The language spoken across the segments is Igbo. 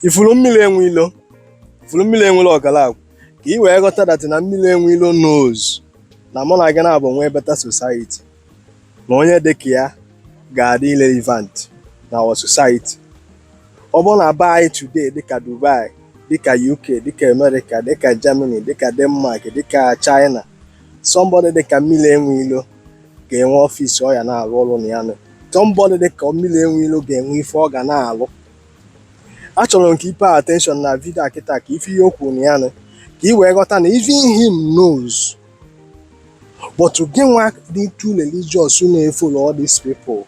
Ifuru mmiri enwe ilo, ifuru mmiri enwere ọgara agwụ ka ị wee ghọta that na mmiri enwe ilo knows na mụ na gị na-abụ nwee better society, na onye dị ka ya ga-adị irrelevant na our society. Ọ bụrụ na be anyị today dịka Dubai, dịka UK, dịka America, dịka Germany, dịka Denmark, dịka China, somebody dịka mmiri enwe ilo ga-enwe office ọ ya na-arụ ọrụ na ya nọ. Somebody dịka mmiri enwe ilo ga-enwe ife ọ ga na-alụ. Achọrọ m ka ị pay attention na video a kịta, ka ife ihe o kwuru na ya nọ, ka ị wee ghọta na even him knows. But gị nwa dị too religious na-efollow all these people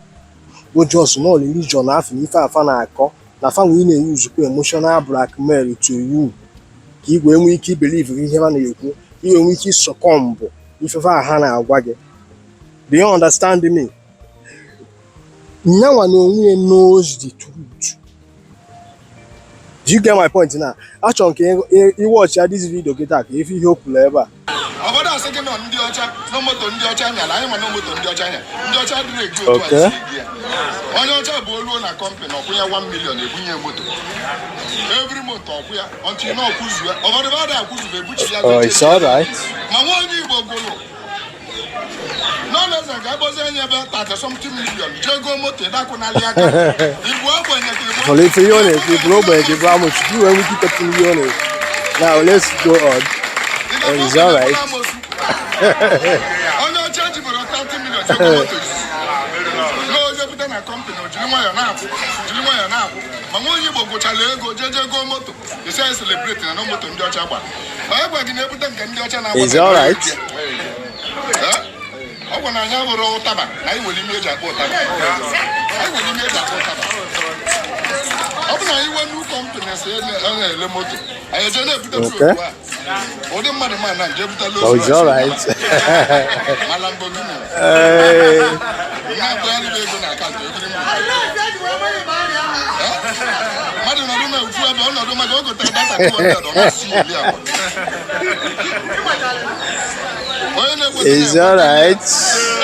bụ just no religion afọ na ife afa na-akọ na fa nwee na-eyuzukwa emotional blackmail to you, ka ị wee nwee ike ibelieve ihe ha na-ekwu, ka ị wee nwee ike succumb ife fa ha na-agwa gị. Do you understand me? Nyanwa na onwe ya knows the truth. Do you get my point now? Achọrọ m ka ị watch ya this video kịta, ka ife ihe o kwuru ebe a. Ụfọdụ asị gị nọ ndị ọcha na moto ndị ọcha nyara anyị, ma na moto ndị ọcha nya, ndị ọcha adịrị egi otu anyị si egi ya. Onye ọcha bụ oluo na company, ọkwụnye 1 million, ebunye moto every month, ọkwụ ya until na ọkwụzu ya. Ụfọdụ bụ ada akwụzube, ebuchi ya. Oh, it's all right. Ma nwa onye Igbo gwụrụ n'ọleze ga-agbozi anya ebe 30 something million jee goo moto ịdakwụnalị aka Igbo ogbenye ka Igbo. Fọrọ ife ihe ọ na-ekwu, bụrụ ogbenye ka ịbụ amụchi, ka i wee nwee ike ikpetụ ihe ọ na-ekwu. Now let's go on. Oh, it's all right. Onye ọcha jibere 30 million jee goo moto izizi n'oje bute na company, o jiri nwayọọ na-akwụ, jiri nwayọọ na-akwụ. Ma nwa onye Igbo gwụchala ego, jee jee goo moto, isi anyị celebrate na moto ndị ọcha gbara. Onye gwa gị na-ebute nke ndị ọcha na-agba? It's all right. Eh? Ọ gwa na anyị abụrụ ụtaba, na anyị nwere ime eji akpọ ụtaba, anyị nwere ime eji akpọ ụtaba. Ọ bụ na anyị nwee new company si ọ na-ele moto, anyị eje na-ebute otu a ụdị mmadụ ma na nje butela. Oh, it's all right. Ma Lamborghini. Hey. Na-akwụgharị m ego na account every month. Eh? Mmadụ nọdụ na ofu ebe ọnọdụ maka o gotere data 200, ọ na-asị iri abụọ. Onye na-eweta It's all right.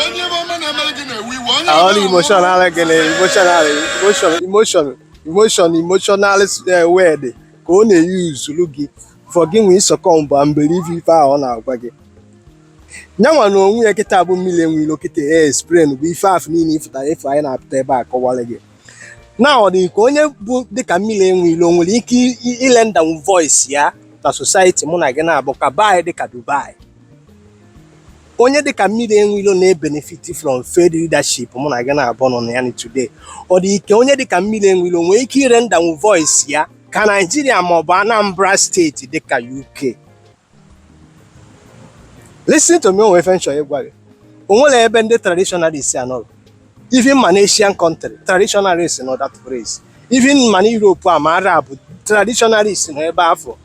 onye ebe ọma na-emere gị na-ewe iwe onye All emotional gịnị, emotional, emotion, emotion, emotion, emotional word ka ọ na-eyuzuru gị for gị nwee succumb and believe ife ahụ ọ na-agwa gị. Nyanwa na onwe ya kịta bụ mmiri enwe ilo kịta e explain bụ ife afụ niile ịfụtara ife anyị na-apụta ebe a kọwara gị na ọ dị ka onye bụ dịka mmiri enwe ilo nwere ike ilender voice ya na society mụ na gị na-abụ ka be anyị dịka Dubai. Onye dịka mmiri enwe ilo na-ebenefit from failed leadership mụ na gị na-abụ nọ na ya today, ọ dị ike onye dịka mmiri enwe ilo nwere ike irenderwu voice ya ka Naijiria maọbụ Anambra Steeti dịka UK. Listen to me, onwe ife nchọ ịgwa gị. O nwere ebe ndị traditionalist anọrọ, even ma na Asian country, traditionalist nọ that place, even ma na Europe a, ma Arab, traditionalist nọ ebe afọ.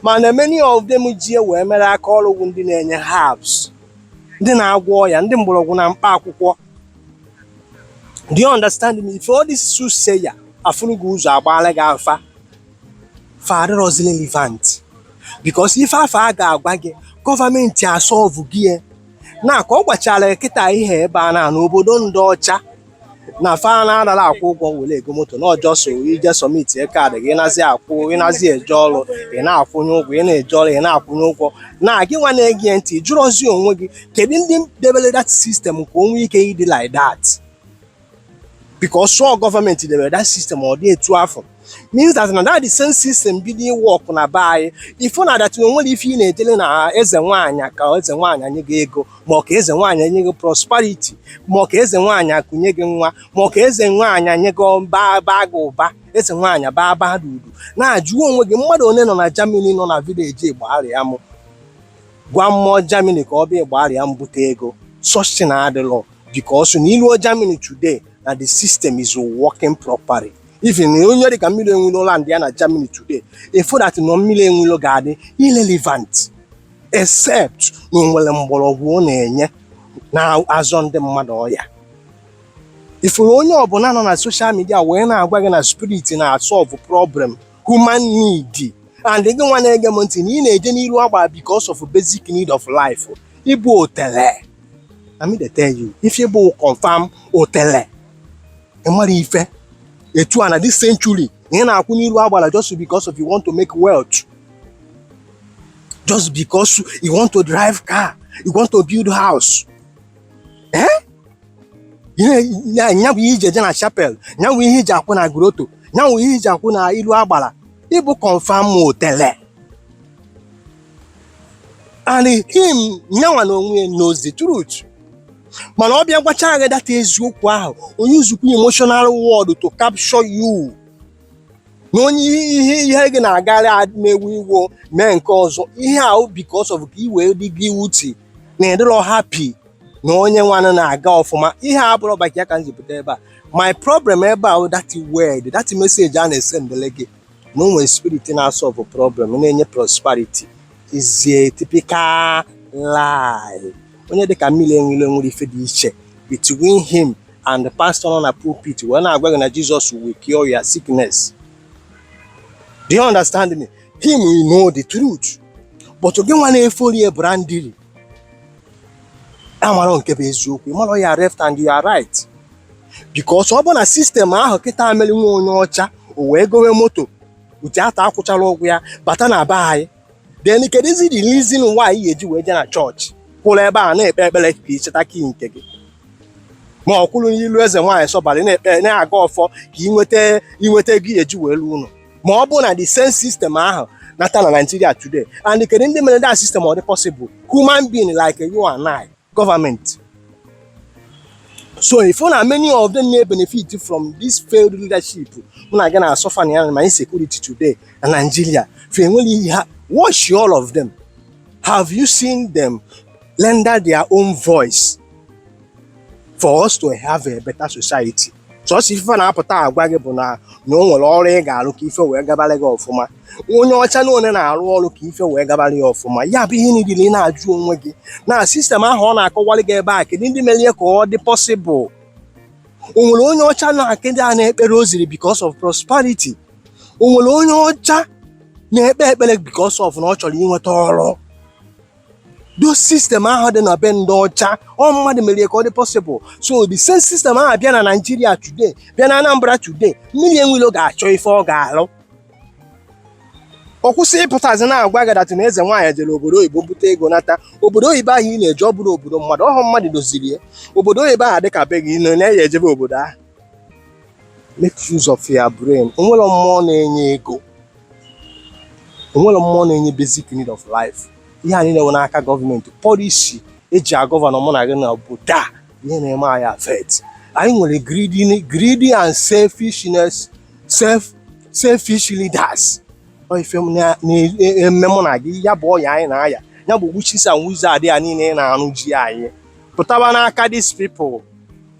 Mana many of them ji wee mere aka ọrụ bụ ndị na-enye herbs, ndị na-agwọ ọya, ndị mgbọrọgwụ na mkpa akwụkwọ. Do you understand me? If all this soothsayer afụrụ gị ụzọ, agbaala gị afa, fa adịrọzi relevant, because ife afọ a ga-agwa gị, gọọmenti asolve gị ya. Na ka ọ gbachara kịta ihe ebe a na n'obodo ndị ọcha na fa na-adara akwụ ụgwọ were ego moto na ọjọọ, so ije submit card gị, ịnazi akwụ, ịnazi eje ọrụ, ị na-akwụnye ụgwọ, ị na-eje ọrụ, ị na-akwụnye ụgwọ. Na gị nwa na-ege ntị, jụrụzi onwe gị, kedu ndị debere that system ka o nwee ike ịdị like that? Because sure, gọọmenti debere that system, ọ dị etu afọ means that na that the same system bido work na be anyị. Ifụ na that onwere ife ị na-ejele na eze nwaanyị ka eze nwaanyị nye gị ego, ma ọ ka eze nwaanyị nye gị prosperity, ma ọ ka eze nwaanyị akụnye gị nwa, ma ọ ka eze nwaanyị nye gị baa baa gị ụba, eze nwaanyị baa baa gị uru. Na-ajụ onwe gị, mmadụ one nọ na Germany, nọ na village Igbarịa m, gwa mmụọ Germany ka ọ bịa Igbarịa m bute ego? Such thing adịlọ, because na iluo Germany today, na the system is working properly. Even onye dịka mmiri enwilo land ya na Germany today, ịfụ that na mmiri enwilo ga-adị irrelevant, except na o nwere mgbọrọgwụ ọ na-enye na-azọ ndị mmadụ ọya. Ifuru onye ọbụla nọ na social media wee na-agwa gị na spirit na-solve problem human need, and gị nwa na-ege m ntị na ị na-eje n'iru agba because of basic need of life, ịbụ otele. Na me dey tell you, ife bụ confirm otele, ị mara ife etu a na this century. Na ị na-akwụ n'iru agbara just because of you want to make wealth, just because you want to drive car, you want to build house. Eh, nya bụ ihe iji eje na chapel, nya bụ ihe iji akwụ na grotto, nya bụ ihe iji akwụ na ilu agbara. Ịbụ confirm otele. And him, nyanwa na onwe ya knows the truth, mana ọ bịa gwacha gị data eziokwu ahụ, onye uzukwu emotional word to capture you na onye ihe gị na-agara na-ewu iwo mee nke ọzọ. Ihe ahụ because of ka i wee dị guilty na ịdịrọ happy na onye nwanne na-aga ọfụma. Ihe a bụrụ maka ya ka m ji pụta ebe a. My problem ebe a, that word, that message a na-esendele gị na o nwere spirit na-solve problem, na-enye prosperity, is a typical lie. Onye dịka mmiri enwere nwere ife dị iche between him and the pastor nọ na pulpit wee na-agwa gị na Jesus will cure your sickness. Do you understand me? Him will know the truth, but gị nwa na-efori brandiri amara nke bụ eziokwu. Ịmara ya left and you are right, because ọ bụ na system ahụ kịta mere nwa onye ọcha o wee gowe moto uche ata akwụchara ụgwọ ya bata na be anyị, then kedụzi the reason why ị ga-eji wee jee na chọọchị kwụrụ ebe a na-ekpe ekpere ka ị cheta key nke gị, ma ọ kwụrụ n'ilu eze nwaanyị sọbalị na-ekpe na-aga ọfọ ka ị nweta inweta ego ị eji wee luo ụlọ, ma ọ bụ na the same system ahụ nata na Nigeria today? And kedu ndị mere that system ọ dị possible? Human being like you and I, government. So if na many of them na-benefit from this failed leadership mụ na gị na-asọfa na ya ma insecurity today na Nigeria, fa enwere ihe ha. Watch all of them. Have you seen them render their own voice for us to have a better society? Sọsọ ife na-apụta agwa gị bụ na o nwere ọrụ ị ga-arụ ka ife wee gabara gị ọfụma. Onye ọcha na onye na-arụ ọrụ ka ife wee gabara ya ọfụma, ya bụ ihe niile ị na-ajụ onwe gị na system ahụ ọ na-akọwalị gị ebe a, kedu ndị mere ya ka ọ dị possible? O nwere onye ọcha na-akịdị a na-ekpere oziri because of prosperity? O nwere onye ọcha na-ekpe ekpere because of na ọ chọrọ inweta ọrụ? Those system ahụ dị na be ndị ọcha, ọ mmadụ mere ka ọ dị possible. So the same system ahụ bịa na Nigeria today, bịa na Anambra today, mmiri enwilo ga-achọ ife ọ ga-alụ. Ọ kwụsị ịpụtazi na-agwa gị that na eze nwaanyị jere obodo oyibo bute ego nata. Obodo oyibo ahụ ị na-eje, ọ bụrụ obodo mmadụ ọhụ mmadụ doziri ya, obodo oyibo ahụ dịka be gị ị nọ na-eya ejebe obodo ahụ. Make use of your brain. Onwere mmụọ na-enye ego, onwere mmụọ na-enye basic need of life. Ihe anyị na-enwe n'aka gọọmenti, policy eji agọvanọ mụ na gị na obodo a, ihe na-eme anyị affect. Anyị nwere greedy and selfishness, selfish leaders. Ọ ife m na-eme mụ na gị, ya bụ ọya anyị na-aya, ya bụ witches and wizard ya niile ị na-arụ ji anyị pụtaba n'aka these people.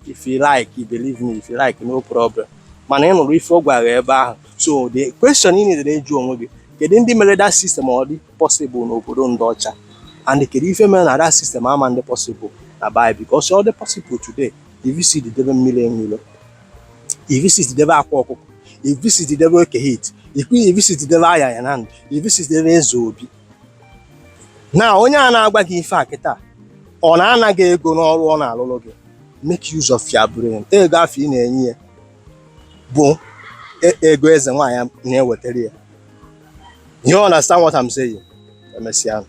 If you like, you believe me. If you like, no problem. Mana ị nụrụ ife ọ gwara ebe ahụ. So the question ị na-edere ịjụ onwe gị, kedu ndị mere that system ọ dị possible n'obodo ndị ọcha, and kedu ife mere na that system ama ndị possible na Bible? Because ọ dị possible today, if debe mmiri enwilo, if debe akwa ọkụkọ, if debe oke hit, if debe aya ya na ndụ, if debe eze obi na onye a na-agwa gị ife a kịta, ọ na-ana gị ego n'ọrụ ọ na-alụrụ gị? Make use of your brain. Ego afọ ị na-enye ya bụ ego eze nwaanyị na-ewetara ya. You understand what I'm saying? Emesịa.